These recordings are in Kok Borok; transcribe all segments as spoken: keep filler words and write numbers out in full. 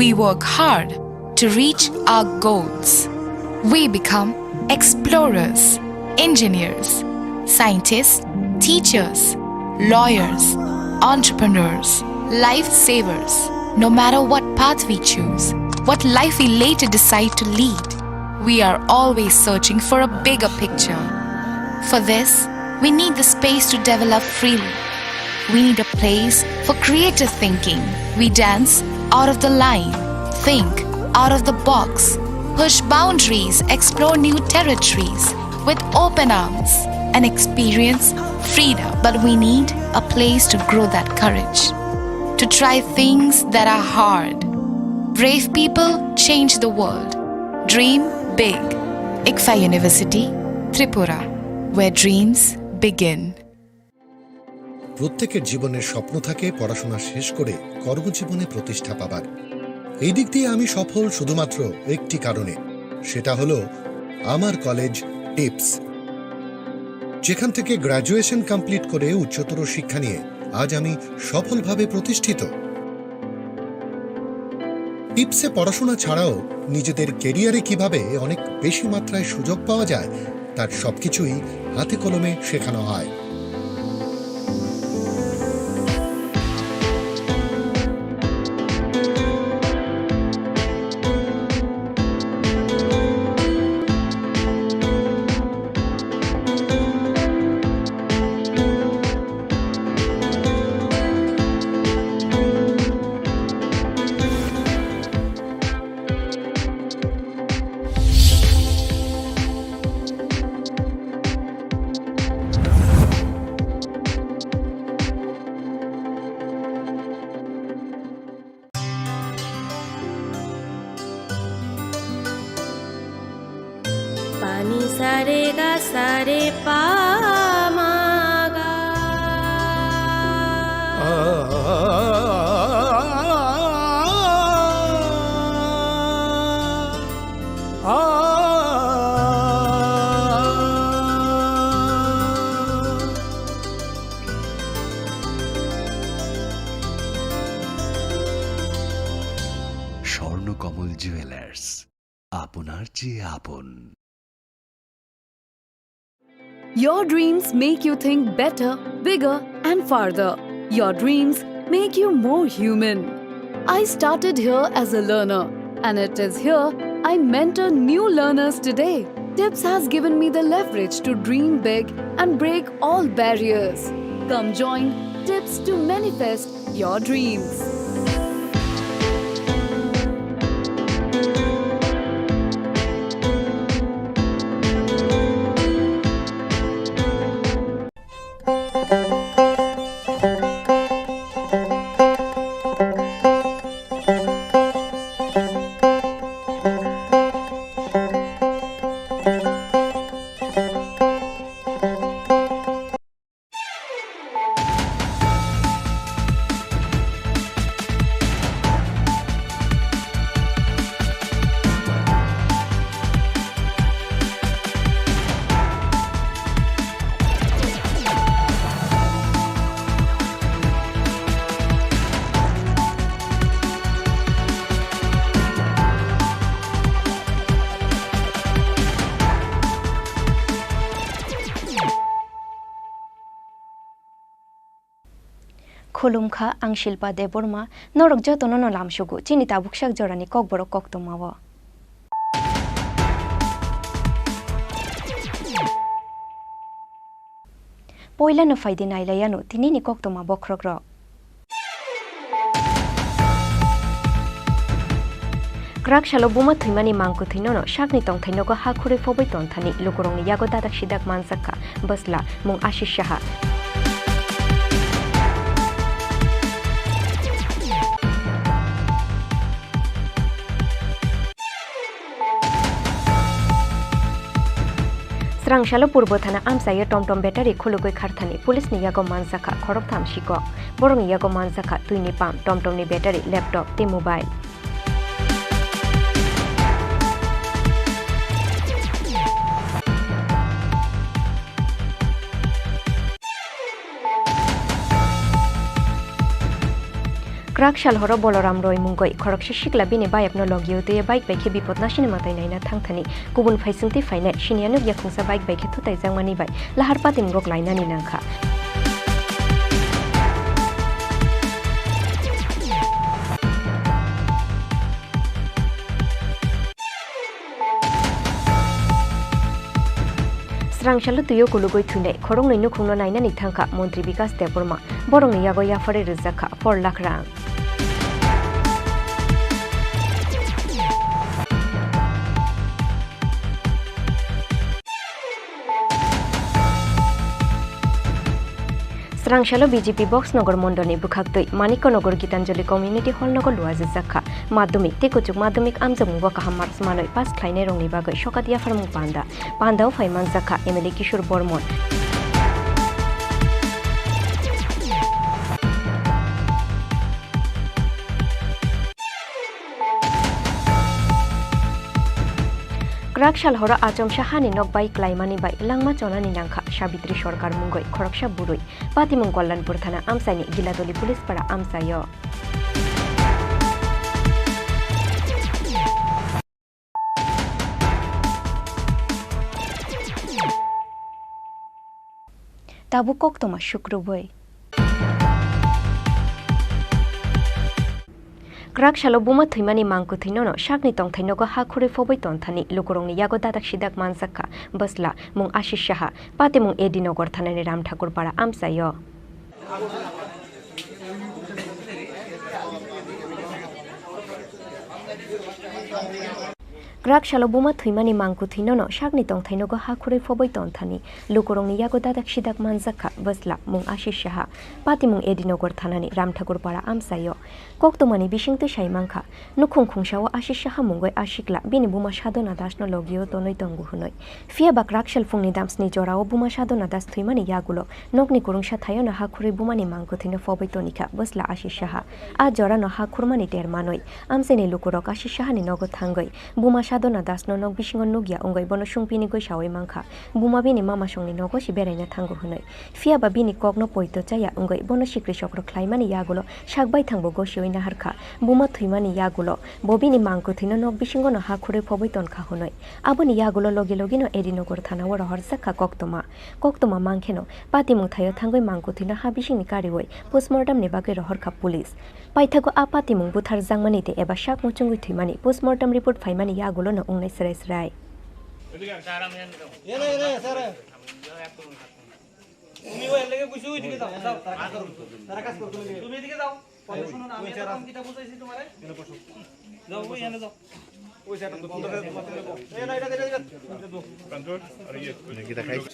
We work hard to reach our goals. We become explorers, engineers, scientists, teachers, lawyers, entrepreneurs, lifesavers. No matter what path we choose, what life we later decide to lead, we are always searching for a bigger picture. For this, we need the space to develop freely. We need a place for creative thinking. We dance out of the line, think out of the box, push boundaries, explore new territories with open arms, and experience freedom. But we need a place to grow that courage, to try things that are hard. Brave people change the world. Dream big. ICFAI University, Tripura, where dreams begin. প্রত্যেকের জীবনের স্বপ্ন থাকে পড়াশোনা শেষ করে কর্মজীবনে প্রতিষ্ঠা পাবার। এই দিক দিয়ে আমি সফল শুধুমাত্র একটি কারণে, সেটা হলো আমার কলেজ টিপস, যেখান থেকে গ্র্যাজুয়েশন কমপ্লিট করে উচ্চতর শিক্ষা নিয়ে আজ আমি সফলভাবে প্রতিষ্ঠিত। টিপসে পড়াশোনা ছাড়াও নিজেদের ক্যারিয়ারে কিভাবে অনেক বেশি মাত্রায় সুযোগ পাওয়া যায়, তার সবকিছুই হাতে কলমে শেখানো হয়। Pani sare ga sare pa ma ga. Swarnakamal jewellers, আপনার চেয়ে আপন। Your dreams make you think better, bigger, and farther. Your dreams make you more human. I started here as a learner, and it is here I mentor new learners today. Tips has given me the leverage to dream big and break all barriers. Come join Tips to manifest your dreams. Khulumkha, ang Shilpa Debbarma, norok jotono no lamsugo chini tabuksak jorani kokborok koktwmao. Poilano phaidi nailaiano tinini koktwma bokhorokrok. Kwrak salo buma thwimani mangkwthwinono sakni tongthai nogo ha khurwi phobwi tonthani lukurokni yago dadak sidak manjakha bwsla mung Ashish Saha. Srang salo Purbo thana amchaio tomtom battery khulugwi kharthani police ni yago manjakha khoroktham sikok. Borokni yago manjakha twini pump, tomtomni battery, laptop tei mobile. Kwrak sal horo Boloram Roy mungwi khoroksa sikla bini bayapno logi-o twiwi bike bai khe bipod nasini mwtai naina thangthani kubun phaisingtwi phainai siniya nukya khungsa bike bai khe thutaijakmani bai lahar patimung rok lainani nangkha. Srangsalo twi-o kulugwi thwinai khoroknwi nukhungno nainani thangkha Montri Bikas Debbarma. Borokni yago yapharwi rwjakha por lakh rang. Srangsalo B J P Box Nogor Mondolni bwkhaktwi Manikya Nogor Gitanjali Community Hall nogo luajijakha madhyamik tei kuchuk madhyamik amjokmungo kaham marks manwi pass khlainairokni bagwi sokat yapharmung panda. Pandao phai manjakha M L A Kishore Bormon. Kwrak sal horo achomsa hani nok bai klaimani bai langma chonani nangkha Sabitri Sarkar mungwi khoroksa bwrwi. Patimung Kollanpur thana amchaini Giladoli police para amchaio. Tabuk koktwma sukrubwi. Kwrak salo buma thwimani mangkwthwinono sakni tongthai nogo ha khurwi phobwi tonthani lukurokni yago dadak sidak manjakha bwsla mung Ashish Saha, patimung A D Nagar thanani Ramthakur para amchaio. Kwrak salo buma thwimani mangkwthwinono sakni tongthai nogo ha khurwi phobwi tonthani lukurokni yago dadak sidak manjakha bwsla mung Ashish Saha, patimung A D Nagar thanani Ramthakur para amchaio. Koktwmani bisingtwi sai mankha, nukhung khungsao Ashish Saha mungwi a sikla bini buma Sadhana Dasno logio tonwi tongo hwnwi. Phiya ba kwrak sal phungni damsni jorao buma Sadhana Das thwimani yagulo nokni kurungsa thaiono ha khurwi bumani mangkwthwino phobwi tonikha bwsla Ashish Saha. A jorano ha khurmani ter manwi amchaini lukurok Ashish Sahani nogo thangwi buma Sadhana Dasno nok bisingo nukya wngwi bono sungpini gwisawi mankha. Buma bini mamasongni nogo se beraina thango hwnwi. Phiya ba bini kokno poito chaya wngwi bono sikri sokro khlaimani yagulo sak baithangbo gosiwi naharkha. Buma thwimani yagulo bo bini mangkwthwino nok bisingono ha khurwi phobwi tonkha hwnwi. Aboni yagulo logi logino A D Nagar thanao rohorjakha koktwma. Koktwma mankheno patimung thaio thangwi mangkwthwino ha bisingni kariwi postmortem ni bagwi rohorkha police. Paithago a patimung butharjakmani tei eba sak muchungwi thwimani postmortem report phaimani yagulono wngnai srai srai. তুমি ওই এর লেগে বুঝছো, ওইদিকে যাও, যাও, তারা কাজ করবে। তুমি এদিকে যাও। কথা শুনো না, আমি এতক্ষণ কিতা বুঝাইছি তোমারে? যাও, ওই এনে যাও। ওই স্যারটা তো বন্ধ করে দাও। এই না, এটা, এটা, এটা।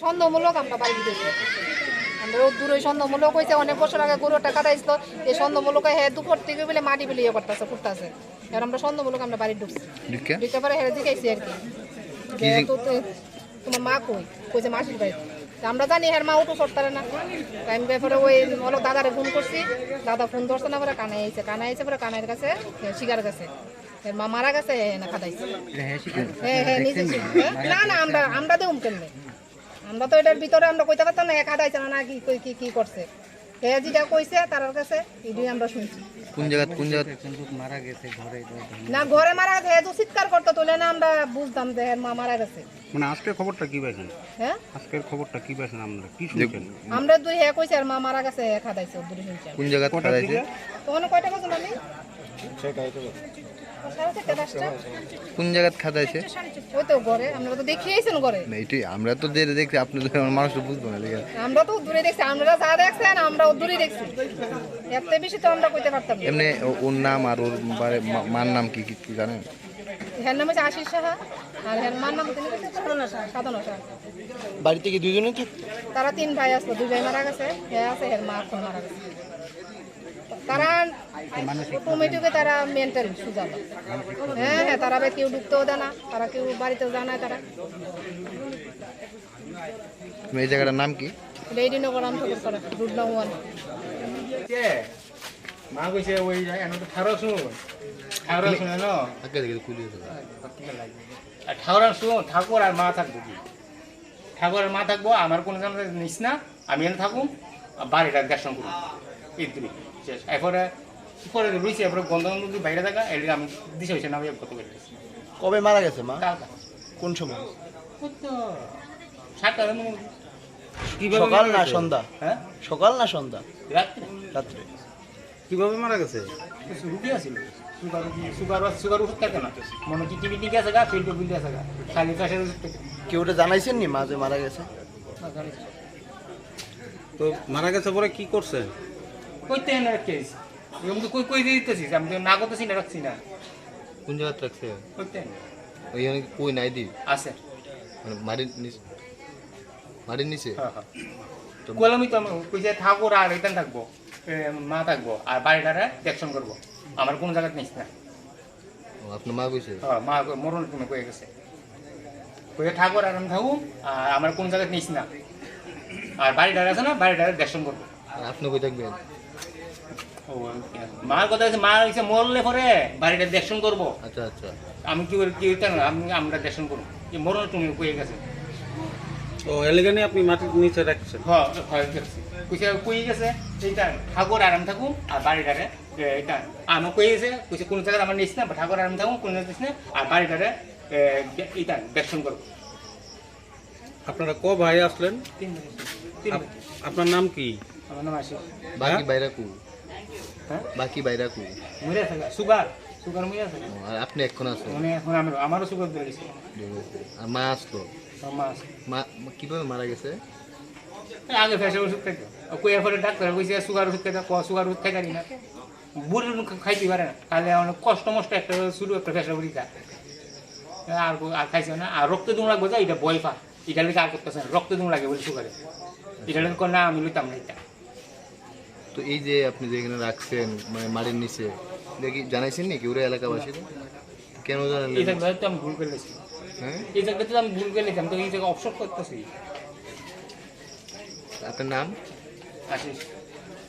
ছন্দমূলক আমরা বাড়ি দিতেছি। আমরা রোদ্দুর ওই ছন্দমূলক হইছে, অনেক বছর আগে গরু একটা কাটাইছিল, এই ছন্দমূলক হে দুপুর থেকে বলে মাটি বলে ইয়ে করতেছে, করতেছে। এবার আমরা ছন্দমূলক আমরা বাড়ি ঢুকছি। ঢুকে? ঢুকে পরে হেরে জিজ্ঞাসি আর কি। কি যে জি- তো, তো তোমার মা কই? কইছে মাসির বাড়ি। তা আমরা জানি হের মা অটো চড়তারে না। তাই আমি ব্যাপারে ওই অনেক দাদারে ফোন করছি, দাদা ফোন ধরছে না, পরে কানাই আইছে, কানাই আইছে, পরে কানাইয়ের কাছে, এ, শিকার গেছে। এর মা মারা গেছে, এ, না খাদাইছে। এটা হ্যাঁ, শিকার। হ্যাঁ, হ্যাঁ, নিজে দেখছেন? শিকার। হ্যাঁ, না, না, আমরা, আমরা দেখুন কেমনে? আমরা তো এটার ভিতরে আমরা কইতে পারতাম না, এ খাদাইছে না, না কি, কই, কি, কি করছে। হে যেটা কইছে, তার কাছে, এটাই আমরা শুনছি। কোন জায়গা, কোন জায়গা? একজন লোক মারা গেছে ঘরে, এটা না, ঘরে মারা গেছে, হে তো চিৎকার করতো, তুলে না, আমরা বুঝতাম যে এর মা মারা গেছে। মানে আজকের খবরটা কি পাইছেন? হ্যাঁ? আজকের খবরটা কি পাইছেন আপনারা? কি শুনছেন? আমরা দূরে হে কইছে, আর মা মারা গেছে, হে খাদাইছে, দূরে শুনছি আমরা। কোন জায়গায় কটার খাদাইছে? দিকে? তখন কয়টা বাজে মানে? ছয়টা হয়তো বা। সাড়ে চারটা, পাঁচটা। কোন জায়গায় খাদাইছে? ওই তো ঘরে, আমরা তো দেখিয়েছেন ঘরে। না, এটাই, আমরা তো যে দেখছি, আপনি তো আমার মানুষ তো বুঝবো না, ঠিক আছে? আমরা তো দূরে দেখছি, আমরা যা দেখছেন, আমরা ও দূরে দেখছি। এর থেকে বেশি তো আমরা কইতে পারতাম না। এমনি ও-, ওর নাম আর ওর বাড়ি, মা-, মার নাম কি, কি, কি জানেন? এর নাম হচ্ছে আশিস সাহা, আর এর মার নাম হচ্ছে সাধনা সাহা। সাধনা সাহা। বাড়িতে কি দুইজনেই থাকতো? তারা তিন ভাই আসলো, দুই ভাই মারা গেছে, হে আছে, এর মা এখন মারা গেছে। তারা অটোমেটিকলি তারা মেন্টাল সুজা। হ্যাঁ, হ্যাঁ, তারা আবার কেউ ঢুকতেও দেয় না, তারা কেউ বাড়িতেও যায় না তারা। তুমি এই জায়গাটার নাম কি? রেডি নগর রামঠাকুর পাড়া, রোড নাম্বার ওয়ান। কে? মা কইছে ওই যায়, এখন তো ঠারো শুন। ঠারো শুনে না। আগে দেখে কুলি হতো। আর ঠাকুর আর শুন, ঠাকুর আর মা থাকবো কি? ঠাকুর আর মা থাকবো, আমার কোনো জানাতে নিস না, আমি এনে থাকুম, আর বাড়িটা দেখাশোনা করুম। এই দুই, শেষ। এরপরে পরে রুইছে, এরপরে গন্ধ গন্ধ যদি বাইরে থাকা, এর লিগে আমি দিশা হইছে না, আমি গত করে দিছি। কবে মারা গেছে মা? কালকা। কোন সময়? ওই তো সাতটা মনে হয়। কিভাবে সকাল মারা না গেছে? সন্ধ্যা? হ্যাঁ? সকাল না সন্ধ্যা? রাত্রে। রাত্রে। কিভাবে মারা গেছে? কিছু রুগী আছিল। সুগার রুগী, সুগার, সুগার ওষুধ খাইতো না। মনে হয় কিডনি ঠিক আছে গা, পেট ফুলে আছে গা। খালি প্রেশার ওষুধ খাইতো। কেউ ওটা জানাইছেন নি মা যে মারা গেছে? না, জানিস না। তো মারা গেছে পরে কি করছে? কইতে না কেস। এরকম তো কই, কই দিতেছিস? আমি তো না করতেছি না, রাখছি না। কোন জায়গাত রাখছে? কইতে না। ওইখানে কি কই নাই দি? আছে। মানে মাটির নিচ-, মাটির নিচে? হ্যাঁ, হ্যাঁ। তো কলমই তো আমি কইছে ঠাকুর আর এখানে থাকবো। এ, মা থাকবো। আর বাড়িটারে দেখশন করবো। আমার কোনো জায়গাত নিস না। ও, আপনার মা কইছে? হ্যাঁ, মা কই-, মরণ তুমি কই গেছে। কইছে ঠাকুর আর আমি থাকবো, আর আমার কোনো জায়গাত নিস না। আর বাড়িটারে আছে না, বাড়িটারে দেখশন করবো। আর আপনি কই থাকবেন? ও, মার কথা হচ্ছে, মা হচ্ছে মরলে পরে বাড়িটা দেখশন করবো। আচ্ছা, আচ্ছা। আমি কি করি, কি হইতে না, আমি, আমরা দেখশন করবো। এই মরণ তুমি কই গেছে। ও, এলিগানি আপনি মাটির নিচে রাখছেন? হ্যাঁ, হ্যাঁ, দেখছি। কইছে, কই গেছে? এইটা ঠাকুর আরাম থাকুক, আর বাড়িটারে, এ, এটা আমার কই গেছে, কইছে, কোন জায়গায় আমার নিস না, ঠাকুর আরাম থাকুক, কোন জায়গায় নিস না, আর বাড়িটারে, এ, এটা দেখশন করবো। আপনারা ক ভাই আসলেন? তিন ভাই। তিন আপ-, ভাই। আপনার নাম কি? আমার নাম আশিস। বাকি হ্যাঁ? বাইরা কু? হ্যাঁ? বাকি বাইরা কু? মরে আছে, সুগার, সুগার মরে আছে। ও, আর আপনি এখন আছেন? মানে এখন আমরা, আমারও সুগার ধরে গেছে। আর মা আসলো? আমার মা আছে। মা, মা কিভাবে মারা গেছে? আগে প্রেশার ওষুধ খাইতো। কই এরপরে ডাক্তার কইছে সুগার ওষুধ খাইতো, ক সুগার ওষুধ খাইতারি না। বুড়ি খাইতে পারে না। তাহলে অনেক কষ্ট মষ্ট একটা শুরু একটা প্রেশার বুড়ি খা। আর কো-, আর খাইছে না। আর রক্ত দুম লাগবে যে এটা বয় ফা। এটা লিখে আর করতেছে না। রক্ত দুম লাগে বলে সুগারে। এটা লিখে কয় না আমি লইতাম না এটা। তো এই যে আপনি যে এখানে রাখছেন, মানে মাটির নিচে, এটা কি জানাইছেন নাকি ওরা এলাকাবাসীরা? কেন জানেন না? এই জায়গাটা তো আমি ভুল করে নিয়েছি। হ্যাঁ? এই জায়গাটা তো আমি ভুল করে নিয়েছি। আমি তো এই জায়গা অবসর করতেছি। আপনার নাম? আশিস।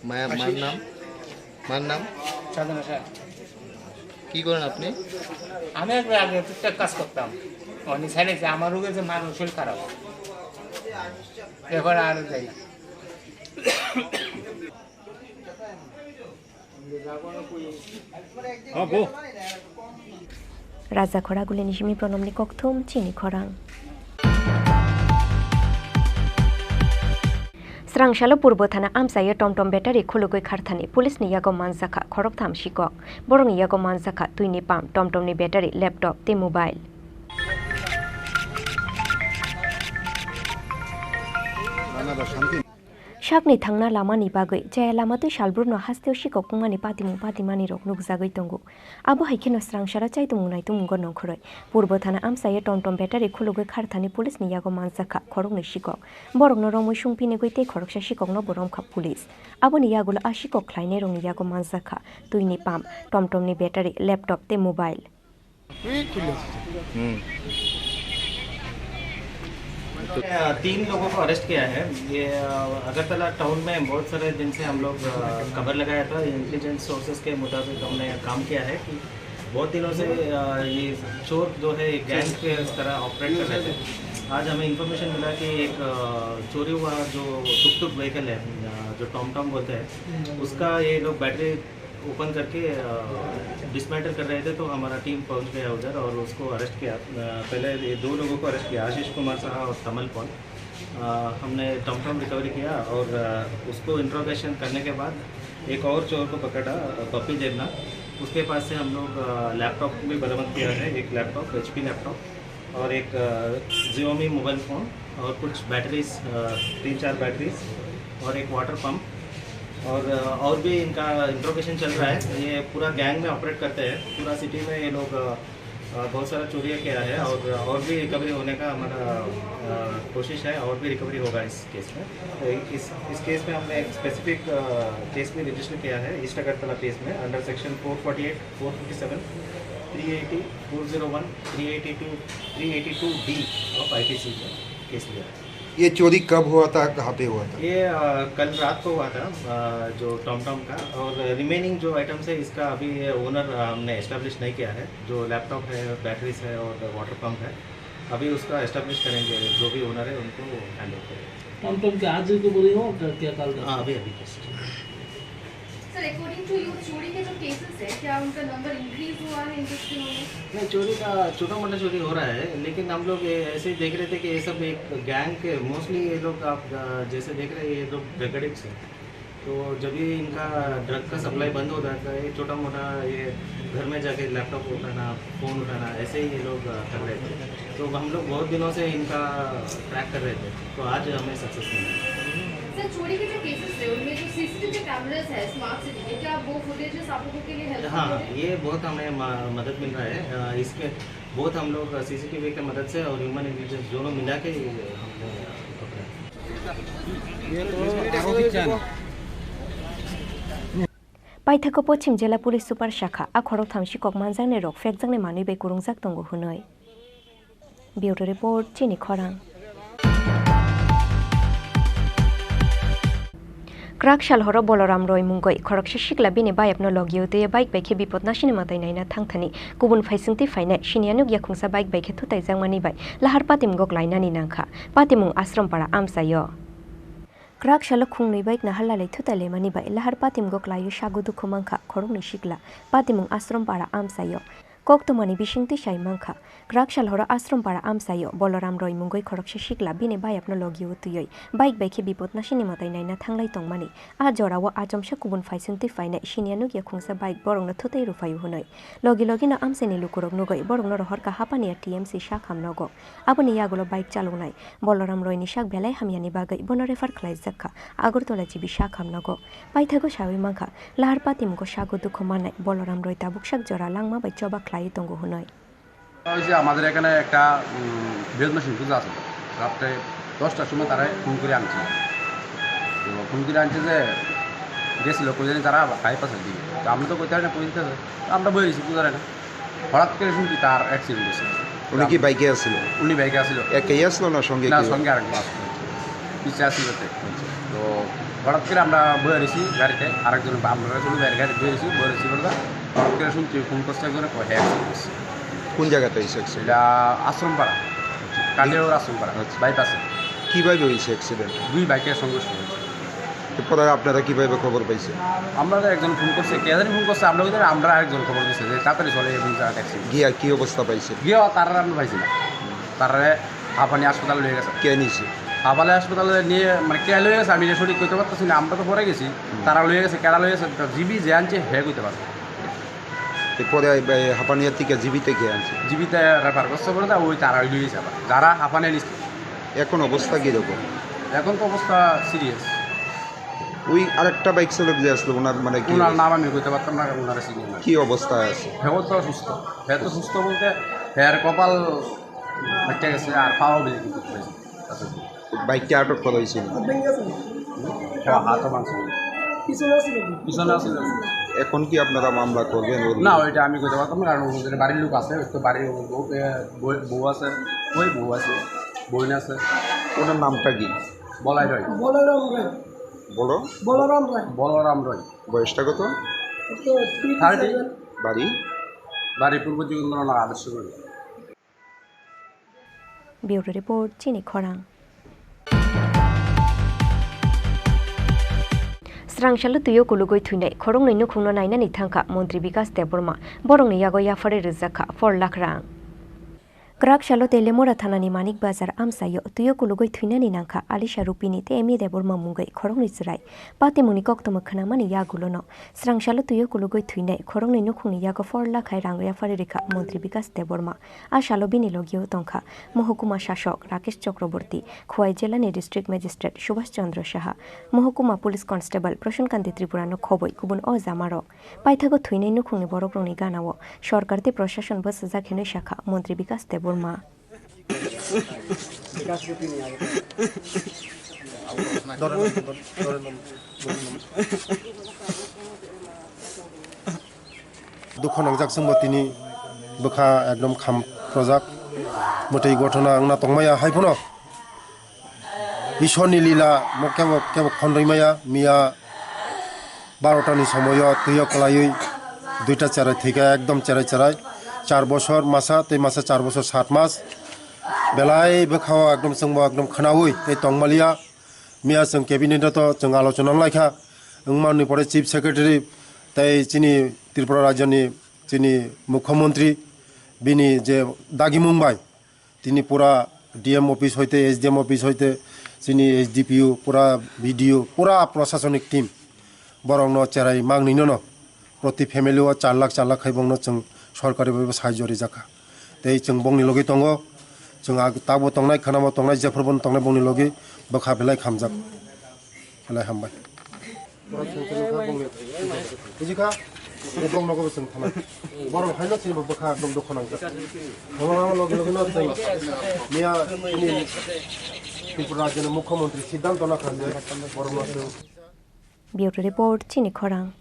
মায়ের, মার আশিস। নাম? মার নাম? সাধনা শাহ। কি করেন আপনি? আমি একটা আগে টুকটাক কাজ করতাম। উনি ছেড়ে যে আমার রোগে যে মার শরীর খারাপ। এবার আর যাই না। Raja Khoragulini simi pronomni kokthum chini khorang. Srangsalo Purbo Thana amchaio tomtom battery khulugwi kharthani, police ni yago manjakha khoroktham sikok. Borokni yago manjakha twini pump, tomtomni battery, laptop tei mobile. Sakni thangna lamani bagwi chaya lama twi salbrumno hasteo sikok wngmani patimung patimanirok nukjagwi tongo. Abo hai kheno srangsaro chaitumung naitumungo nongkhorwi Purbo Thana amchaio tomtom battery khulugwi kharthani police ni yago manjakha khoroknwi sikok. Borokno romwi sungphinigwi tei khoroksa sikokno bo romkha police. Aboni yagulo a sikok khlainairokni yago manjakha twini pump, tomtomni battery, laptop tei mobile. हम्म। अ, तीन लोगों को अरेस्ट किया है। ये, अ, अगरतला टाउन में बहुत सारे दिन से हम लोग, अ, कवर लगाया था। इंटेलिजेंस सोर्सेज के मुताबिक हमने काम किया है कि बहुत दिनों से, अ, ये चोर जो है, एक गैंग के तरह ऑपरेट कर रहे थे। आज हमें इन्फॉर्मेशन मिला कि एक, अ, चोरी हुआ, जो टुक टुक व्हीकल है, अ, जो टॉम टॉम बोलते हैं, उसका ये लोग बैटरी ओपन करके, अ, डिसमेंटल कर रहे थे, तो हमारा टीम पहुंच गया उधर और उसको अरेस्ट किया। अ, पहले ये दो लोगों को अरेस्ट किया, आशीष कुमार साहा और तमल पॉल। अ, हमने टमटम रिकवरी किया और, अ, उसको इंट्रोगेशन करने के बाद एक और चोर को पकड़ा, अ, पप्पी देवना। उसके पास से हम लोग, अ, लैपटॉप भी बरामद किया है, एक लैपटॉप, एचपी लैपटॉप। और एक, अ, Xiaomi मोबाइल फ़ोन और कुछ बैटरीज, अ, तीन चार बैटरीज और एक वाटर पंप और, अ, और भी इनका इंट्रोगेशन चल रहा है। ये पूरा गैंग में ऑपरेट करते हैं, पूरा सिटी में ये लोग, अ, अ, बहुत सारा चोरियाँ किया है और, और भी रिकवरी होने का हमारा, अ, कोशिश है और भी रिकवरी होगा इस केस में। तो इस, इस केस में हमने एक स्पेसिफिक, अ, केस भी रजिस्टर किया है ईस्ट अगरतला केस में under section four forty eight, four fifty seven, three eighty, four zero one, three eighty two, three eighty two D of IPC में केस लिया है। ये चोरी कब हुआ था, कहाँ पे हुआ था? ये, अ, कल रात को हुआ था, अ, जो टॉमटॉम का, और रिमेनिंग जो आइटम्स है इसका अभी ओनर, अ, हमने एस्टैब्लिश नहीं किया है। जो लैपटॉप है, बैटरीज है और वाटर पंप है, अभी उसका एस्टैब्लिश करेंगे, जो भी ओनर है उनको हैंड ओवर करेंगे। टॉमटॉम के आज ही को बोले हो क्या, क्या कल का? हाँ, अभी, अभी just. Sir, according to you, चोरी के जो केसेस है, क्या उनका नंबर इंक्रीज हुआ है इन कुछ दिनों में? नहीं, चोरी का छोटा मोटा चोरी हो रहा है, लेकिन हम लोग ये ऐसे ही देख रहे थे कि ये सब एक गैंग के, मोस्टली ये लोग, आप, अ, जैसे देख रहे हैं, ये लोग ड्रग एडिक्ट्स हैं। तो जब भी इनका ड्रग का सप्लाई बंद होता है, तो ये छोटा मोटा ये घर में जाके लैपटॉप उठाना, फ़ोन उठाना, ऐसे ही ये लोग, अ, कर रहे थे। तो हम लोग बहुत दिनों से इनका ट्रैक कर रहे थे, तो आज हमें सक्सेस मिला। सर, चोरी के जो केसेस है, उनमें जो सीसीटीवी कैमरास है, स्मार्ट सिटी के, क्या वो फुटेजेस आप लोगों के लिए हेल्प हाँ, हाँ, ये बहुत हमें म-, मदद मिल रहा है। अ, इसके बहुत हम लोग सीसीटीवी की मदद से और ह्यूमन इंटेलिजेंस दोनों मिला के ये हमने पकड़ा। Paithago Pochim Jela Police Super sakha, a khoroktham sikok manjaknai rok phekjaknai manwi bai kwrwngjak tongo hwnwi. Bureau Report, Chini Khorang. Kwrak sal horo Boloram Roy mungwi khoroksa sikla bini bayapno logi o twiwi bike bai khe bipot nasini mwtai naina thangthani kubun phaisingtwi phainai siniya nuk yakhungsa bike bai khe thutaijakmani bai lahar patimgo klainani nangkha. Patimung Ashram Para amchaio. Kwrak salo khungnwi bike naharlalai thutailaimani bai lahar patimgo klaiwi sago dukhu mankha khoroknwi sikla. Patimung Ashram Para amchaio. Koktwmani bisingtwi sai mankha. Kwrak sal horo Ashram Para amchaio Boloram Roy mungwi khoroksa sikla bini bayapno logi o twiwi bike bai khe bipot nasini mwtai naina thanglai tongmani. A jorao achomsa kubun phaisingtwi phainai siniya nuk yakhungsa bike borokno thutai rwphaio hwnwi. Logi logino amchaini lukurok nugwi borokno rohorkha Hapania T M C sakham nogo. Aboni yagulo bike chaloknai Boloram Royni sak belai hamyani bagwi bono refer khlaijakha Agartala G B sakham nogo. Paithago sawi mankha, lahar patimungo sago dukhu mannai Boloram Roy tabuk sak jora langma bai choba khlaiwi tongo hwnwi. ওই যে আমাদের এখানে একটা, উম, বৃহৎ নরসিংহ পুজো আছে, রাত্রে দশটার সময় তারা ফোন করে আনছে। তো ফোন করে আনছে যে গেছিল, কই জানি তারা বাইপাসের দিকে। তো আমরা তো কইতে পারি না, কই দিতে হবে। তো আমরা বই রয়েছি, বুঝা যায় না। হঠাৎ করে শুনছি তার অ্যাক্সিডেন্ট হয়েছে। উনি কি বাইকে আসছিল? উনি বাইকে আসছিল। একাই আসলো না সঙ্গে না, কেউ? সঙ্গে আরেকজন আসছিল। পিছে আসছিল তো। আচ্ছা। তো হঠাৎ করে আমরা বই রয়েছি গাড়িতে, আরেকজন আমরা চলে বাইরে গাড়ি বই রয়েছি, বই রয়েছি বলতে হঠাৎ করে শুনছি ফোন করছে একজনে, কয় হ্যাঁ অ্যাক্সিডেন্ট হয়েছে। কোন জায়গাতে হয়েছে অ্যাক্সিডেন্ট? এটা আশ্রমপাড়া, কালিয়াগড় আশ্রমপাড়া, আচ্ছা। বাইপাসে। কিভাবে হয়েছে অ্যাক্সিডেন্ট? দুই বাইকের সংঘর্ষ হয়েছে। তো পরে আপনারা কিভাবে খবর পাইছেন? আমরা তো একজন ফোন করছে, কে জানি ফোন করছে, আমরা ওদের, আমরা আরেকজন খবর দিচ্ছে যে তাড়াতাড়ি চলে এবং যা ট্যাক্সি। গিয়া কি অবস্থা পাইছেন? গিয়া তারা আমরা পাইছি না, তারা হাঁপানি হাসপাতাল নিয়ে গেছে। কে নিছে? হাঁপানি হাসপাতালে নিয়ে, মানে, কে লয়ে গেছে আমি এটা সঠিক কইতে পারতেছি না, আমরা তো পরে গেছি, হুম। তারা লয়ে গেছে, কেডা লয়ে গেছে, জিবি যে আনছে হে কইতে পারবে। এরপরে, এ, হাঁপানিয়া থেকে জিবিতে কে আনছে? জিবিতে রেফার করছে বলে তা ওই তারা ওই লয়ে গেছে আবার, যারা হাঁপানিয়া নিচ্ছে। এখন অবস্থা কিরকম? এখন তো অবস্থা সিরিয়াস। ওই আরেকটা বাইক চালক যে আসলো, ওনার মানে কি ওনার অবস্থা? নাম আমি কইতে পারতাম না, ওনারা চিনি না। কি অবস্থায় আছে? হে তো সুস্থ, হে তো সুস্থ বলতে হের কপাল ফাটে গেছে আর পাও বেশি কিছু হয়েছে। বাইকটা আটক করা হয়েছিল। হ্যাঁ, হাতও ভাঙছে। পিছনে আসছিল। পিছনে আসছিল। এখন কি আপনারা মামলা করবেন ওর না, বিরুদ্ধে? ওইটা আমি কইতে পারতাম না, কারণ ওদের বাড়ির লোক আছে, তো বাড়ির বউ, এ, বউ, বউ আছে, ওই বউ আছে, বোন আছে। ওনার নামটা কি? বলাই রয়। বলরাম রায়। বলো। বলরাম রায়। বলরাম রয়। বয়সটা কত? তো থার্টি। বাড়ি? বাড়ি পূর্ব জীবনধারা আদর্শ করি। Bureau Report, Chini Khorang. Srangsalo twio kulugwi thwinai khoroknwi nukhungno nainani thangkha Montri Bikas Debbarma, borokni yago yaphari rwjakha four lakh rang. Kwrak salo Telemura thanani Manik Bazar amchaio twio kulugwi thwinani nangkha Alisha Rupini tei Emi Debbarma mungwi khoroknwi chwrai. Patimungni koktwma khwnamani yagulono srangsalo twio kulugwi thwinai khoroknwi nukhungni yago four lakh hai rang yaphari rikha Montri Bikas Debbarma. A salo bini logio tongkha Mohokuma Sasok Rakesh Chakraborty, Khowai Jilani District Magistrate Subhash Chandra Saha, Mohokuma Police Constable Prashant Kanti Tripura no khoboi kubun o jamarok. Paithago thwinai nukhungni borokrokni ganao sorkar tei proshashan bwsajak hinwi sakha Montri Bikas Debbarma. Dukho nangjak chwngbo tini bwkha ekdom kham projak mwtwi gothona wngna tongmaya hai phano. Ishorni lila mo kebo, kebo khondoi maya, miya barota ni somoyo twiyo kwlaiwi duita cherai thwikha, ekdom cherai cherai. Char bosor masa tei masa char bosor sat mas. Belai bwkhao ekdom chwngbo ekdom khwnawi tei tongmaliya. Miya chwng cabinet o to chwng alochona wnglaikha. Wngmani pore Chief Secretary tei chini Tripura rajyoni chini Mukhyamantri bini je dagimung bai tini pura D M office hoite, S D M office hoite, chini S D P O, pura B D O, pura prosasonik team borokno cherai mangninono proti family o char lakh, char lakh khai bongno chwng sorkari bai bo sahajyo rijak kha. Tei chwng bongni logi tongo, chwng ag-, tabo tongnai, khanamo tongnai, jephuru bono tongnai bongni logi bwkha belai khamjak. Belai hambai. Borok chwng chwng kha bongni. Buji kha? Bong nogo bo chwng thanai. Borok haino chini bo bwkha dok dok khonang. Thangma logi logi no chwng miya chini Tripura rajyoni Mukhyamantri Siddhanta Nakha je borok no chwng. Bureau Report, chini khorang.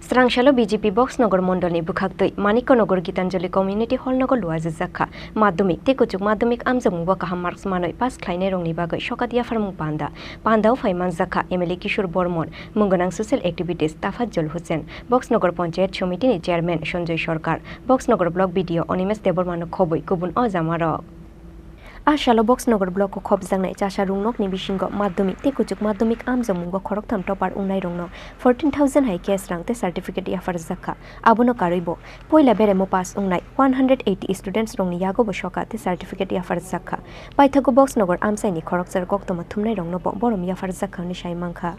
Srangsalo B J P Boxnagar Mondolni bwkhaktwi Manikya Nagar Gitanjali Community Hall nogo luajak kha. Madhyamik tei kuchuk madhyamik amjokmungo kaham marks manwi pass khlainai rokni bagwi sokat yapharmung panda. Pandao phai manjak kha M L A Kishore Bormon, mungwnang social activities Tafajjol Hussain, Boxnagar Panchayat Somitini Chairman Sanjoy Sarkar, Boxnagar Block B D O Animesh Debbarmano khobwi kubun o jamarok. A salo Boxnagar block o khopjaknai chasa rungnokni bisingo madhyamik tei kuchuk madhyamik amjokmungo khoroktham topper wngnairokno fourteen thousand hai cash rang tei certificate yapharjak kha. Abono karwibo poila beremo pass wngnai one hundred eighty students rokni yagobo soka tei certificate yapharjak kha. Paithago Boxnagar amchaini khoroksa koktwma thumnairoknobo borom yapharjak kha hwnwi sai mankha.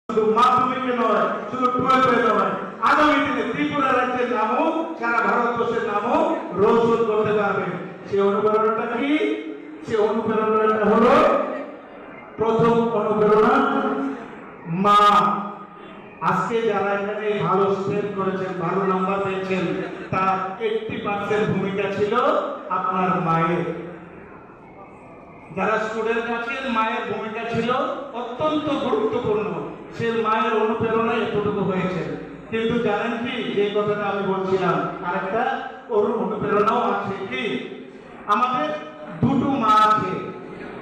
শুধু মাধ্যমিকে নয়, শুধু টুয়েলভে নয়, আগামী দিনে ত্রিপুরা রাজ্যের নামও সারা ভারতবর্ষের নামও রোশন করতে পারবে। সে অনুপ্রেরণাটা কি? সে অনুপ্রেরণাটা হলো, প্রথম অনুপ্রেরণা মা। আজকে যারা এখানে ভালো স্ট্রেন্থ করেছেন, ভালো নাম্বার পেয়েছেন, তার এইট্টি পার্সেন্ট ভূমিকা ছিল আপনার মায়ের। যারা স্টুডেন্ট আছেন, মায়ের ভূমিকা ছিল অত্যন্ত গুরুত্বপূর্ণ। সে মায়ের অনুপ্রেরণায় এতটুকু হয়েছে। কিন্তু জানেন কি, যে কথাটা আমি বলছিলাম, আরেকটা অরু-, অনুপ্রেরণাও আছে কি? আমাদের দুটো মা আছে,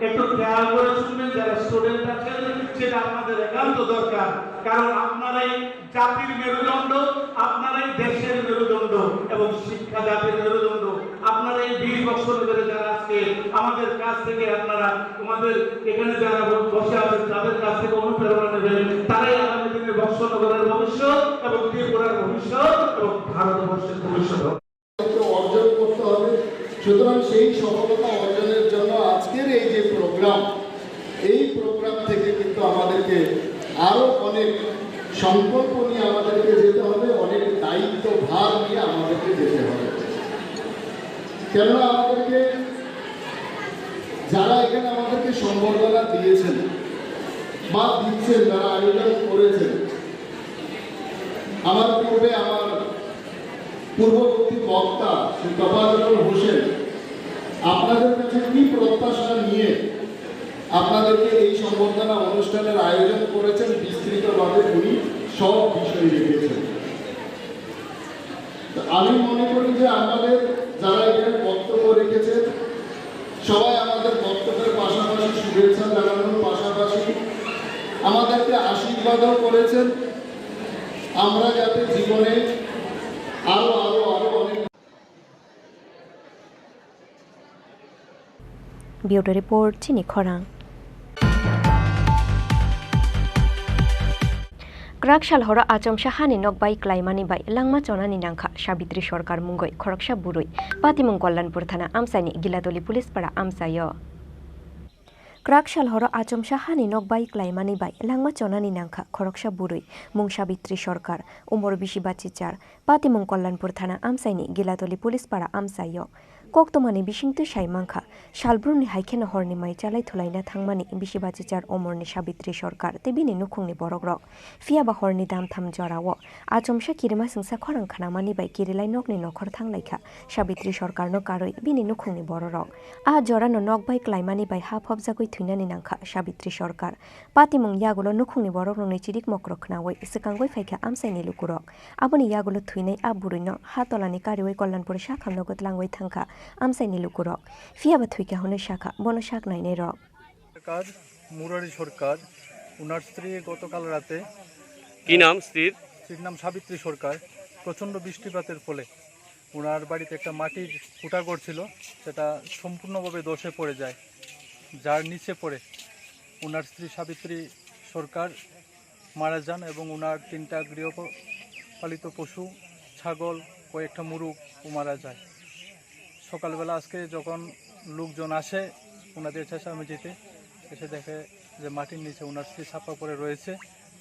একটু খেয়াল করে শুনবেন, যারা স্টুডেন্ট আছেন, সেটা আপনাদের একান্ত দরকার, কারণ আপনারাই জাতির মেরুদণ্ড, আপনারাই দেশের মেরুদণ্ড এবং শিক্ষা জাতির মেরুদণ্ড। আপনারা এই বীর বক্সনগরে যারা আজকে আমাদের কাছ থেকে আপনারা, আমাদের এখানে যারা ব-, বসে আছেন, তাদের কাছ থেকে অনুপ্রেরণা নেবেন, তারাই আগামী দিনের বক্সনগরের ভবিষ্যৎ এবং ত্রিপুরার ভবিষ্যৎ এবং ভারতবর্ষের ভবিষ্যৎ। অর্জন করতে হবে। সুতরাং সেই সফলতা অর্জনের জন্য আজকের এই যে প্রোগ্রাম, এই প্রোগ্রাম থেকে কিন্তু আমাদেরকে আরো অনেক সংকল্প নিয়ে আমাদেরকে যেতে হবে, অনেক দায়িত্ব ভার নিয়ে আমাদেরকে যেতে হবে। কেননা আমাদেরকে যারা এখানে আমাদেরকে সম্বর্ধনা দিয়েছেন বা দিচ্ছেন, যারা আয়োজন করেছেন, আমার পূর্বে আমার পূর্ববর্তী বক্তা শ্রী তফাজ্জল হোসেন আপনাদের কাছে কি প্রত্যাশা নিয়ে আপনাদেরকে এই সম্বর্ধনা অনুষ্ঠানের আয়োজন করেছেন, বিস্তৃতভাবে উনি সব বিষয় রেখেছেন। তো আমি মনে করি যে আমাদের যারা এখানে বক্তব্য রেখেছেন, সবাই আমাদের বক্তব্যের পাশাপাশি শুভেচ্ছা জানানোর পাশাপাশি আমাদেরকে আশীর্বাদও করেছেন। আমরা যাতে জীবনে আরো, আরো, আরো অনেক Bureau Report, chini khorang. Kwrak sal horo achomsa hani nok bai klaimani bai langma chonani nangkha Sabitri Sarkar mungwi khoroksa bwrwi. Patimung Kalyanpur thana amchaini Gilatoli Police para amchaio. Kwrak sal horo achomsa hani nok bai klaimani bai langma chonani nangkha khoroksa bwrwi, mung Sabitri Sarkar, umor bisi bachichar, Patimung Kalyanpur thana amchaini Gilatoli Police para amchaio. Koktwmani bisingtwi sai mankha, salbrumni hai kheno horni mai chalai thulaina thangmani bisi bachichar umorni Sabitri Sarkar tei bini nukhungni borokrok. Phiyaba horni damtham jorao achomsa kirimasingsa khorang khnamani bai kirilai nokni nokhor thanglaikha Sabitri Sarkarno karwi bini nukhungni bororok. A jorano nok bai klaimani bai ha phobjagwi thwinani nangkha Sabitri Sarkar. Patimung yagulo nukhungni borokrokni chirik mokrok khnaui swkangwi phaikha amchaini lukurok. Aboni yagulo thwinai a bwrwino ha tolani kariui Kalyanpur sakhamno gwtlangwi thangkha amchaini lukurok. Phiyaba thwikha hwnwi sakha bono sak nainairok. সরকার, মুরারি সরকার, ওনার স্ত্রী গতকাল রাতে কি নাম স্ত্রীর? স্ত্রীর নাম সাবিত্রী সরকার। প্রচণ্ড বৃষ্টিপাতের ফলে ওনার বাড়িতে একটা মাটির কুটাঘর ছিল, সেটা সম্পূর্ণভাবে ধসে পড়ে যায়। যার নিচে পড়ে ওনার স্ত্রী সাবিত্রী সরকার মারা যান এবং ওনার তিনটা গৃহপালিত পশু, ছাগল, কয়েকটা মুরগ ও মারা যায়। সকালবেলা আজকে যখন লোকজন আসে ওনাদের চেঁচামেচিতে, এসে দেখে যে মাটির নিচে ওনার স্ত্রী চাপা পড়ে রয়েছে।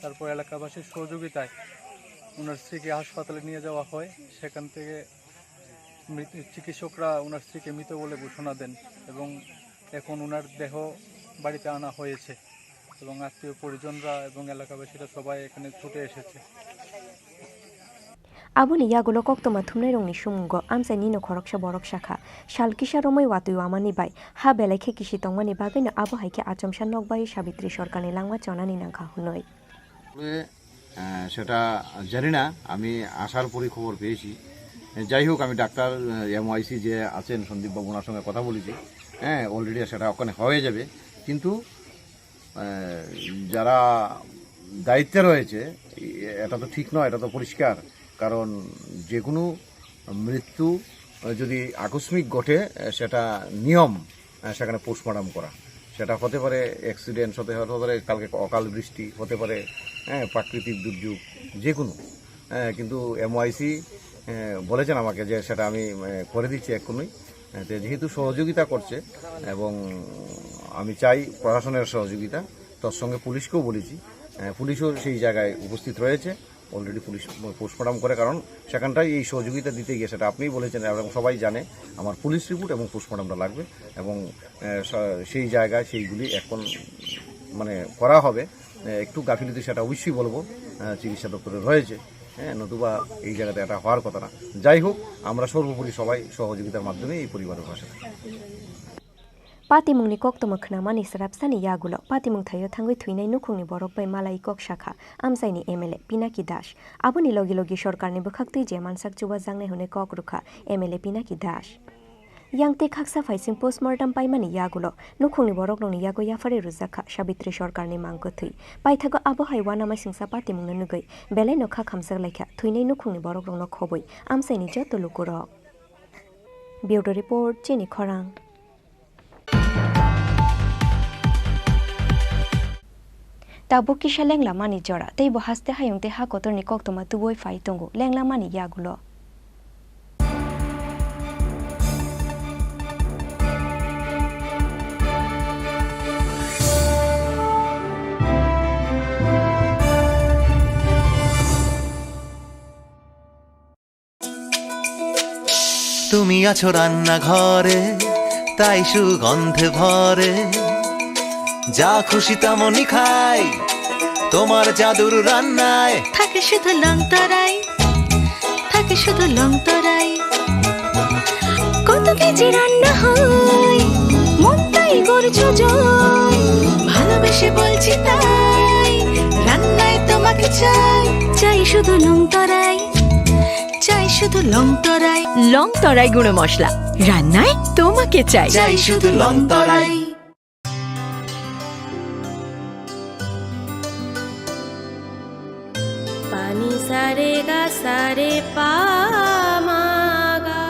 তারপর এলাকাবাসীর সহযোগিতায় ওনার স্ত্রীকে হাসপাতালে নিয়ে যাওয়া হয়। সেখান থেকে মৃত-, চিকিৎসকরা ওনার স্ত্রীকে মৃত বলে ঘোষণা দেন এবং এখন ওনার দেহ বাড়িতে আনা হয়েছে এবং আত্মীয় পরিজনরা এবং এলাকাবাসীরা সবাই এখানে ছুটে এসেছে। Aboni yagulo koktwma thumnairokni sumungo amchaini no khoroksa borok sakha, sal kisa romwi watwi wamani bai ha belai khe kisi tongmani bagwino abo hai khe achomsa nok bai Sabitri Sarkarni langma chonani nangkha hwnwi. তবে, আহ, সেটা জানি না, আমি আসার পরই খবর পেয়েছি। যাই হোক, আমি ডাক্তার, আহ, এমওআইসি যে আছেন সন্দীপ বাবু, ওনার সঙ্গে কথা বলেছি। হ্যাঁ, অলরেডি সেটা ওখানে হয়ে যাবে। কিন্তু, আহ, যারা দায়িত্বে রয়েছে, এ-, এটা তো ঠিক নয়, এটা তো পরিষ্কার। কারণ যে কোনো মৃত্যু, আহ, যদি আকস্মিক ঘটে, আহ, সেটা নিয়ম, আহ, সেখানে পোস্টমর্টম করা। সেটা হতে পারে অ্যাক্সিডেন্ট, হতে, হতে পারে কালকে অকাল বৃষ্টি, হতে পারে, হ্যাঁ, প্রাকৃতিক দুর্যোগ, যে কোনো। হ্যাঁ, কিন্তু এমওআইসি, আহ, বলেছেন আমাকে যে সেটা আমি, আহ, করে দিচ্ছি এক্ষুনি। আহ, তো যেহেতু সহযোগিতা করছে এবং আমি চাই প্রশাসনের সহযোগিতা, তার সঙ্গে পুলিশকেও বলেছি, আহ, পুলিশও সেই জায়গায় উপস্থিত রয়েছে। অলরেডি পুলিশ পোস্টমর্টম করে, কারণ সেখানটায় এই সহযোগিতা দিতে গিয়ে সেটা আপনিই বলেছেন এবং সবাই জানে আমার পুলিশ রিপোর্ট এবং পোস্টমর্টমটা লাগবে এবং, আহ, স-, সেই জায়গায় সেইগুলি এখন মানে করা হবে। আহ, একটু গাফিলতি সেটা অবশ্যই বলবো, আহ, চিকিৎসা দপ্তরে রয়েছে, হ্যাঁ, নতুবা এই জায়গাতে এটা হওয়ার কথা না। যাই হোক, আমরা সর্বোপরি সবাই সহযোগিতার মাধ্যমে এই পরিবারের পাশে থাকি। Patimungni koktwma khnamani swrapsani yagulo patimung thaio thangwi thwinai nukhungni borok bai malai kok sakha amchaini M L A Pinaki Das. Aboni logi logi sorkarni bwkhaktwi je mansak chubajaknai hwnwi kok rwkha M L A Pinaki Das. Yang tei khaksa phaising postmortem paimani yagulo nukhungni borokrokni yago yapharwi rwjakha Sabitri Sorkarni mang kwthwi. Paithago abo hai uanamasingcha patimungno nugwi belaino kha khamjak laikha thwinai nukhungni borokrokno khobwi amchaini joto lukurok. Bureau Report, Chini Khorang. Tabuk kisa lenglamani jora, tei bo haste hayung tei ha kotorni koktwma tubui phai tongo lenglamani yagulo. তুমি আছো রান্নাঘরে, তাই সুগন্ধে ভরে। যা খুশি তেমনই খাই, তোমার জাদুর রান্নায়। থাকে শুধু লং তরাই, থাকে শুধু লং তরাই। কত কেজি রান্না হয়, মনটাই করছো জয়। ভালোবেসে বলছি তাই, রান্নায় তোমাকে চাই। চাই শুধু লং তরাই, চাই শুধু লং তরাই। লং তরাই গুঁড়ো মশলা, রান্নায় তোমাকে চাই। চাই শুধু Longtharai. Pani sa re ga sa re pa ma ga.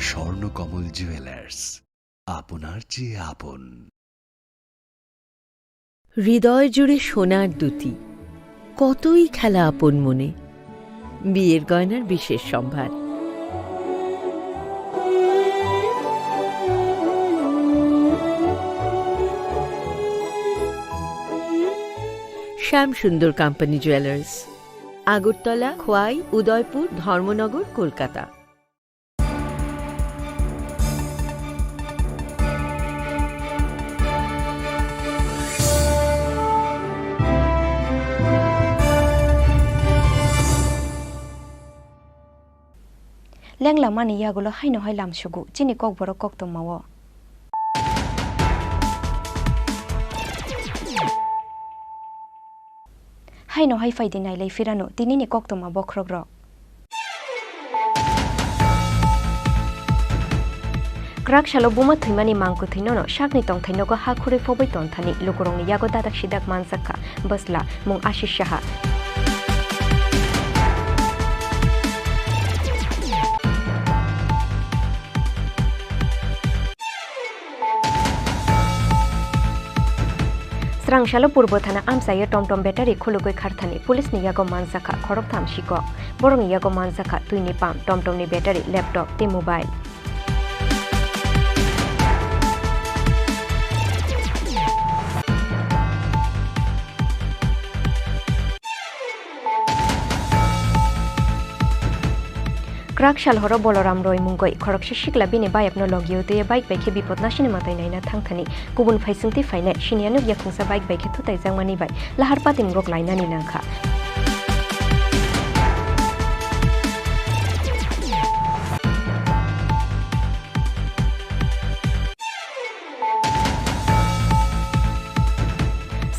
Swarnakamal jewellers, আপনার চেয়ে আপন। হৃদয় জুড়ে সোনার দুতি, কতই খেলা আপন মনে। বিয়ের গয়নার বিশেষ সম্ভার। শ্যাম সুন্দর কোম্পানি জুয়েলার্স, আগরতলা, খোয়াই, উদয়পুর, ধর্মনগর, Kolkata. Lenglamani yagulo haino hai lamsugo chini kokborok koktwmao. Haino hai phaidi nailai phirano tinini koktwma bokhorokrok. Kwrak salo buma thwimani mangkwthwinono sakni tongthai nogo ha khurwi phobwi tonthani lukurokni yago dadak sidak manjakha bwsla mung Ashish Saha. Srang salo Purbo Thana amchaio tomtom battery khulugwi kharthani police ni yago manjakha khoroktham sikok. Borokni yago manjakha twini pump, tomtomni battery, laptop tei mobile. Kwrak sal horo Boloram Roy mungwi khoroksa sikla bini bayapno logio twiwi bike bai khe bipod nasini mwtai naina thangthani kubun phaisingtwi phainai siniya nukya khungsa bike bai khe thutaijakmani bai lahar patimungwi lainani nangkha.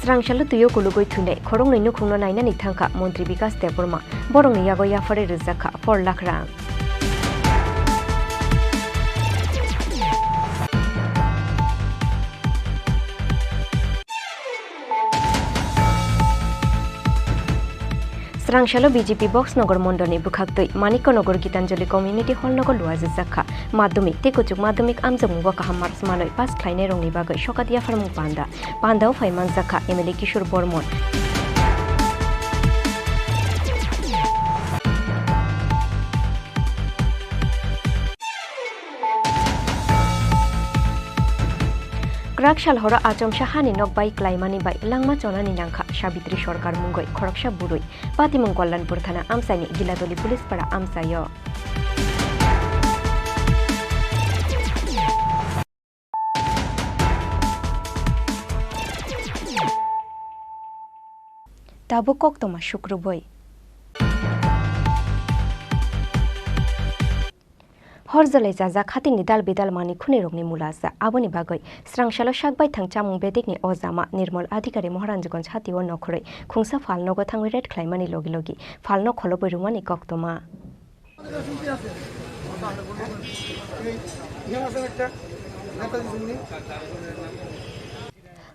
Srang salo twio kulugwi thwinai khoroknwi nukhungno nainani thangkha Montri Bikas Debbarma. Borokni yago yaphari rwjakha four lakh rang. Srang salo B J P Box Nogor Mondolni bwkhaktwi Manikya Nogor Gitanjali Community Hall nogo luajajakha madhyamik tei kuchuk madhyamik amjokmungo kaham marks manwi pass khlainairokni bagwi sokat yapharmung panda. Pandao phai manjakha M L A Kishore Bormon. Kwrak sal horo achomsa hani nok bai klaimani bai langma chonani nangkha Sabitri Sarkar mungwi khoroksa bwrwi. Patimung Kalyanpur thana amchaini Giladoli Police para amchaio. Tabuk koktwma sukrubwi. Hor jolai chajak hatini dal bidal mani khunirokni mula ja. Aboni bagwi srang salo sak baithang chamung bedekni ojama Nirmal Adhikari Maharanjganj hatio nokhorwi khungsa phalnogo thangwi raid khlaimani logi logi phalno kholobwi rwmani koktwma.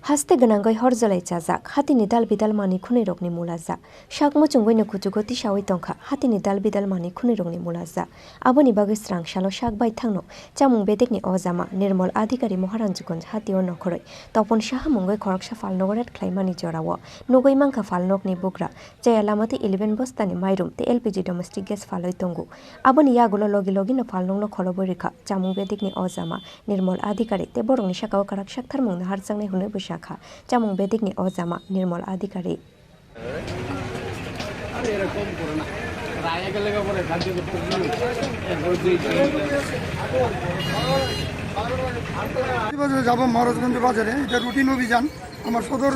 Haste gwnangwi hor jolai chajak, hatini dal bidal mani khunirokni mula ja. Sak muchungwi no kuchugo tisawi tongkha, hatini dal bidal mani khunirokni mula ja. Aboni bagwi srang salo sak baithangno chamung bedekni ojama Nirmal Adhikari Maharanjganj hatio nokhorwi Topon Saha mungwi khoroksa phalnogo raid khlaimani jorao nugwi mankha phalnokni bugra. Chaya lama tei eleven bostani mairum tei L P G domestic gas phalwi tongo. Aboni yagulo logi logi no phalnokno kholobwi rwkha chamung bedekni ojama Nirmal Adhikari tei borokni sakao kwrak saktharmungno harjaknai hwnwi bwsakha chamung bedekni ojama Nirmal Adhikari. বাজারে যাব, মহারাজগঞ্জ বাজারে, এটা রুটিন অভিযান। আমার সদর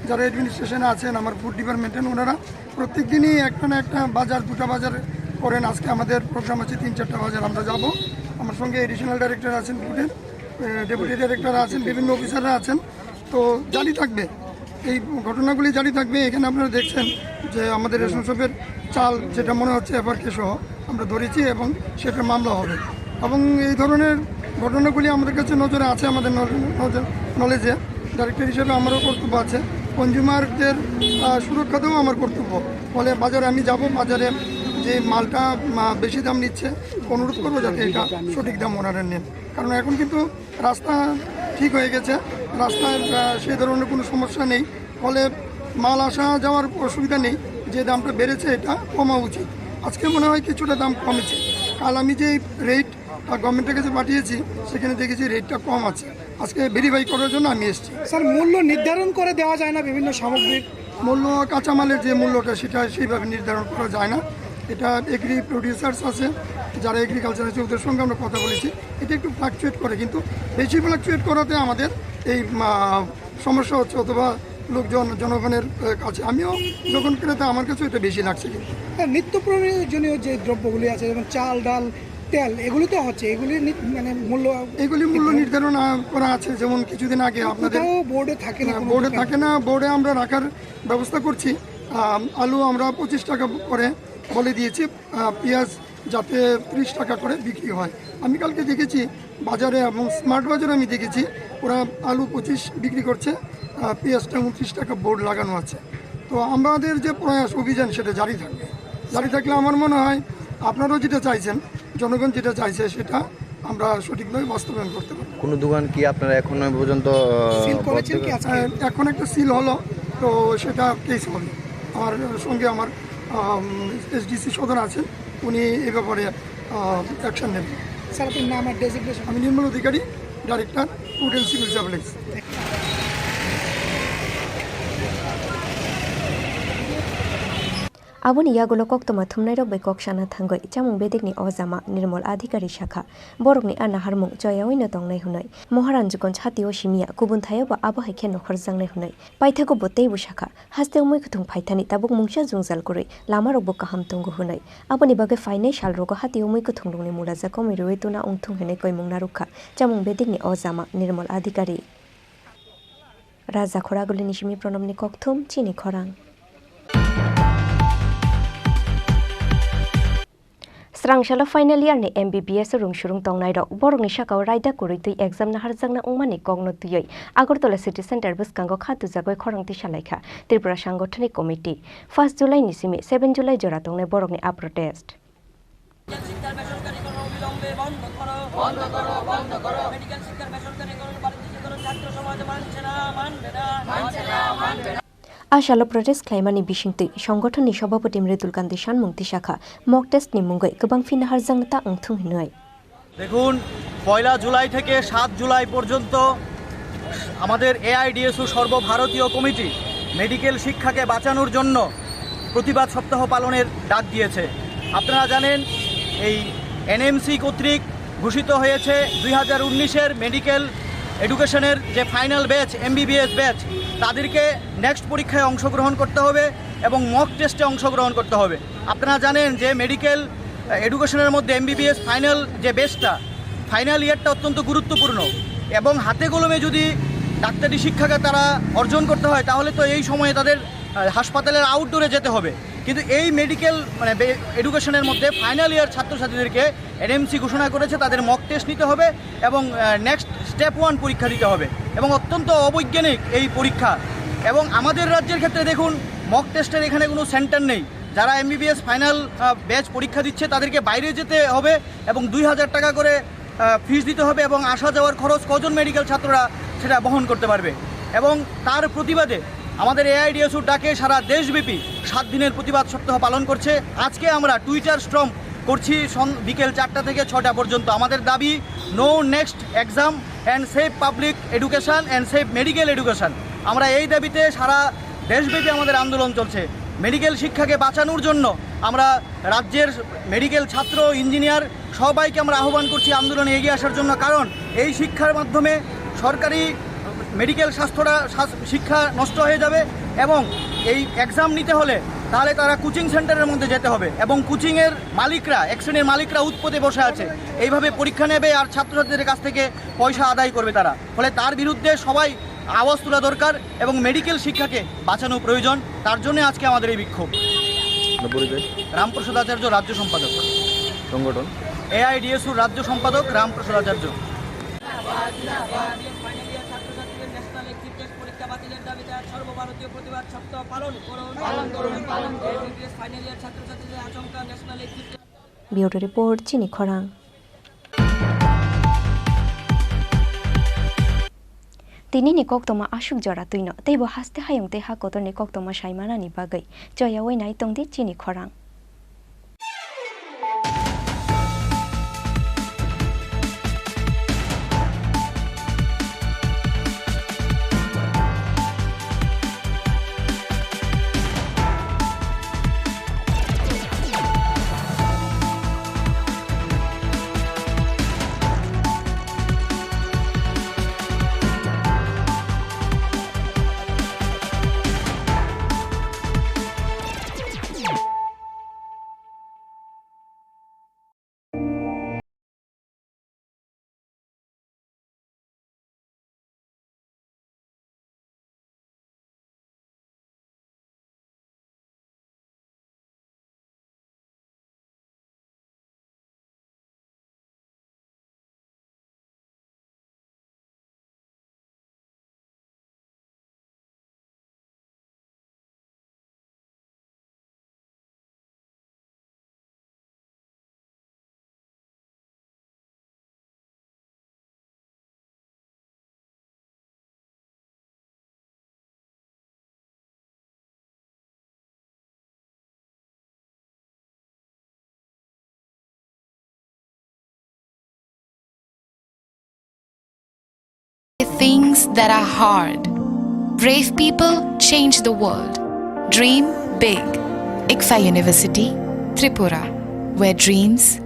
যারা অ্যাডমিনিস্ট্রেশনে আছেন, আমার ফুড ডিপার্টমেন্টের, ওনারা প্রত্যেক দিনই একটা না একটা বাজার, দুটো বাজার করেন। আজকে আমাদের প্রোগ্রাম আছে তিন চারটা বাজার, আমরা যাব। আমার সঙ্গে অ্যাডিশনাল ডাইরেক্টর আছেন ফুডের, আহ, ডেপুটি ডাইরেক্টর আছেন, বিভিন্ন অফিসাররা আছেন। তো জারি থাকবে, এই ঘটনাগুলি জারি থাকবে। এখানে আপনারা দেখছেন যে আমাদের রেশন শপের চাল, যেটা মনে হচ্ছে এফআরকে সহ, আমরা ধরেছি এবং সেটা মামলা হবে। এবং এই ধরনের ঘটনাগুলি আমাদের কাছে নজরে আছে, আমাদের নজ-, নজর, নলেজে। ডাইরেক্টর হিসেবে আমারও কর্তব্য আছে। কনজিউমারদের, আহ, সুরক্ষাতেও আমার কর্তব্য। ফলে বাজারে আমি যাব, বাজারে যে মালটা, আহ, বেশি দাম নিচ্ছে, অনুরোধ করবো যাতে এটা সঠিক দাম ওনারা নেন। কারণ এখন কিন্তু রাস্তা ঠিক হয়ে গেছে, রাস্তায়, আহ, সেই ধরনের কোনো সমস্যা নেই। ফলে মাল আসা যাওয়ার অসুবিধা নেই। যে দামটা বেড়েছে, এটা কমা উচিত। আজকে মনে হয় কিছুটা দাম কমেছে। কাল আমি যে রেট, আহ, গভর্নমেন্টের কাছে পাঠিয়েছি, সেখানে দেখেছি রেটটা কম আছে। আজকে ভেরিফাই করার জন্য আমি এসেছি। স্যার, মূল্য নির্ধারণ করে দেওয়া যায় না বিভিন্ন সামগ্রীর? মূল্য, কাঁচামালের যে মূল্যটা, সেটা সেইভাবে নির্ধারণ করা যায় না। এটা এগ্রি প্রডিউসার্স আছে, যারা এগ্রিকালচার আছে, ওদের সঙ্গে আমরা কথা বলেছি। এটা একটু ফ্লাকচুয়েট করে, কিন্তু বেশি ফ্লাকচুয়েট করাতে আমাদের এই, আহ, সমস্যা হচ্ছে, অথবা লোকজন, জনগণের, আহ, কাছে, আমিও যখন ক্রেতা, আমার কাছেও এটা বেশি লাগছে। কিন্তু হ্যাঁ, নিত্য প্রয়োজনীয় যে দ্রব্যগুলি আছে, যেমন চাল, ডাল, তেল, এগুলি তো হচ্ছে, এগুলি নি-, মানে মূল্য এগুলি মূল্য নির্ধারণ, আহ, করা আছে। যেমন কিছুদিন আগে আপনাদের কোথাও বোর্ডে থাকে না, আহ, কোনো বোর্ডে দোকান? থাকে না। বোর্ডে আমরা রাখার ব্যবস্থা করছি। আম, আলু আমরা পঁচিশ টাকা করে বলে দিয়েছি, আহ, পেঁয়াজ যাতে ত্রিশ টাকা করে বিক্রি হয়। আমি কালকে দেখেছি বাজারে এবং স্মার্ট বাজারে আমি দেখেছি ওরা আলু পঁচিশ বিক্রি করছে, আহ, পেঁয়াজটা ঊনত্রিশ টাকা বোর্ড লাগানো আছে। তো আমাদের যে প্রয়াস অভিযান সেটা জারি থাকবে। জারি থাকলে আমার মনে হয় আপনারাও যেটা চাইছেন, জনগণ যেটা চাইছে সেটা আমরা সঠিকভাবে বাস্তবায়ন করতে পারবো। কোনো দোকান কি আপনারা এখনো পর্যন্ত, আহ, সিল করেছেন কি বন্ধ আজকে? আহ, এখন একটা সিল হলো, তো সেটা কেস হবে। আমার সঙ্গে আমার, আম, এসডিসি সদর আছেন, উনি এ ব্যাপারে, আহ, অ্যাকশন নেবেন। স্যার, আপনার নাম আর ডেজিগনেশন? আমি Nirmal Adhikari, director, food and civil supplies. Aboni yagulo koktwma thumnairok bai kok sana thangwi chamung bedekni ojama Nirmal Adhikari sakha, borokni a naharmung choyaui no tongnai hwnwi. Moharanjgonj hatio simiya, kubun thaio bo abo hai khe nokhorjaknai hwnwi. Paithago bo teibo sakha, hasteo muikwthwng phaithani tabuk mungsa jwngjal kwrwi, lamarokbo kaham tongo hwnwi. Aboni bagwi phainai salrogo hatio muikwthwngrokni mulaja komwi rwui tuna wngthung hwnwi koimung narwkha chamung bedekni ojama Nirmal Adhikari. Raja Khoragulini simi Pranamni kokthum chini khorang. Srangsalo final year ni M B B S rung surung tongnairok, borokni sakao raida kwrwi twi exam naharjakna wngmani kokno twiwi Agartala City Center bwskango kha tujagwi khorang tisa laikha Tripura Sangothoni Committee. First July ni simi seven July jora tongnai borokni a protest. Medical শিক্ষার বেসরকারীকরণ অবিলম্বে বন্ধ করো। বন্ধ করো, বন্ধ করো। মেডিকেল শিক্ষার বেসরকারীকরণ বাণিজ্যিকীকরণ ছাত্র সমাজ মানছে না, মানবে না। মানছে না, মানবে না। A salo protest khlaimani bisingtwi songothonni sobhapoti Mridul Kanti sanmung tisakha, mock test ni mungwi kwbang phi naharjakna ta wngthung hinwi. দেখুন, পয়লা জুলাই থেকে সাত জুলাই পর্যন্ত আমাদের এআইডিএসও সর্বভারতীয় কমিটি মেডিকেল শিক্ষাকে বাঁচানোর জন্য প্রতিবাদ সপ্তাহ পালনের ডাক দিয়েছে। আপনারা জানেন, এই এনএমসি কর্তৃক ঘোষিত হয়েছে দুই হাজার উনিশের মেডিকেল এডুকেশনের যে ফাইনাল ব্যাচ, এমবিবিএস ব্যাচ, তাদেরকে নেক্সট পরীক্ষায় অংশগ্রহণ করতে হবে এবং মক টেস্টে অংশগ্রহণ করতে হবে। আপনারা জানেন যে মেডিকেল এডুকেশনের মধ্যে এমবিবিএস ফাইনাল যে ব্যাচটা, ফাইনাল ইয়ারটা অত্যন্ত গুরুত্বপূর্ণ এবং হাতে কলমে যদি ডাক্তারি শিক্ষাকে তারা অর্জন করতে হয়, তাহলে তো এই সময়ে তাদের, আহ, হাসপাতালের আউটডোরে যেতে হবে। কিন্তু এই মেডিকেল, মানে, বে-, এডুকেশনের মধ্যে ফাইনাল ইয়ার ছাত্রছাত্রীদেরকে এনএমসি ঘোষণা করেছে, তাদের মক টেস্ট নিতে হবে এবং, আহ, নেক্সট স্টেপ ওয়ান পরীক্ষা দিতে হবে এবং অত্যন্ত অবৈজ্ঞানিক এই পরীক্ষা। এবং আমাদের রাজ্যের ক্ষেত্রে দেখুন, মক টেস্টের এখানে কোনো সেন্টার নেই। যারা এমবিবিএস ফাইনাল, আহ, ব্যাচ পরীক্ষা দিচ্ছে, তাদেরকে বাইরে যেতে হবে এবং দুই হাজার টাকা করে, আহ, ফিস দিতে হবে এবং আসা যাওয়ার খরচ, কজন মেডিকেল ছাত্ররা সেটা বহন করতে পারবে। এবং তার প্রতিবাদে আমাদের এআইডিএসওর ডাকে সারা দেশব্যাপী সাত দিনের প্রতিবাদ সপ্তাহ পালন করছে। আজকে আমরা টুইটার স্টর্ম করছি সন-, বিকেল চারটা থেকে ছটা পর্যন্ত। আমাদের দাবি, "No next exam and save public education and save medical education।" আমরা এই দাবিতে সারা দেশব্যাপী আমাদের আন্দোলন চলছে। মেডিকেল শিক্ষাকে বাঁচানোর জন্য আমরা রাজ্যের মেডিকেল ছাত্র, ইঞ্জিনিয়ার সবাইকে আমরা আহ্বান করছি আন্দোলনে এগিয়ে আসার জন্য, কারণ এই শিক্ষার মাধ্যমে সরকারি মেডিকেল স্বাস্থ্যটা, স্বাস-, শিক্ষা নষ্ট হয়ে যাবে এবং এই এক্সাম নিতে হলে তাহলে তারা কোচিং সেন্টারের মধ্যে যেতে হবে এবং কোচিংয়ের মালিকরা, এক শ্রেণীর মালিকরা উৎপদে বসে আছে, এইভাবে পরীক্ষা নেবে আর ছাত্রছাত্রীদের কাছ থেকে পয়সা আদায় করবে তারা। ফলে তার বিরুদ্ধে সবাই আওয়াজ তোলা দরকার এবং মেডিকেল শিক্ষাকে বাঁচানো প্রয়োজন। তার জন্য আজকে আমাদের এই বিক্ষোভ। আপনার পরিচয়? রামপ্রসাদ আচার্য, রাজ্য সম্পাদক। সংগঠন? এআইডিএসওর রাজ্য সম্পাদক রামপ্রসাদ আচার্য। ফাইনাল ইয়ার ছাত্রছাত্রীদের ন্যাশনাল এক্সিট টেস্ট পরীক্ষা বাতিলের দাবিতে আজ সর্বভারতীয় প্রতিবাদ সপ্তাহ পালন করুন। পালন করুন, পালন করুন। এমবিবিএস ফাইনাল ইয়ার ছাত্রছাত্রীদের আশঙ্কা national exit test. Bureau Report, chini khorang. Tinini koktwma aswk jora twino, teibo haste hayung tei ha kotorni koktwma saimanani bagwi choyaui nai tongdi chini khorang. Things that are hard. Brave people change the world. Dream big. ICFAI University, Tripura, where dreams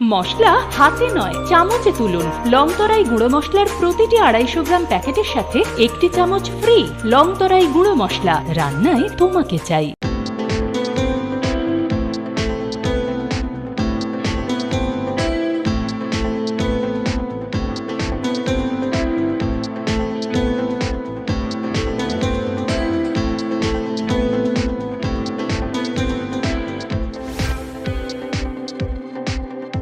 মশলা হাতে নয়, চামচে তুলুন। লং তরাই গুঁড়ো মশলার প্রতিটি আড়াইশো গ্রাম প্যাকেটের সাথে একটি চামচ ফ্রি। লং তরাই গুঁড়ো মশলা, রান্নায় তোমাকে চাই।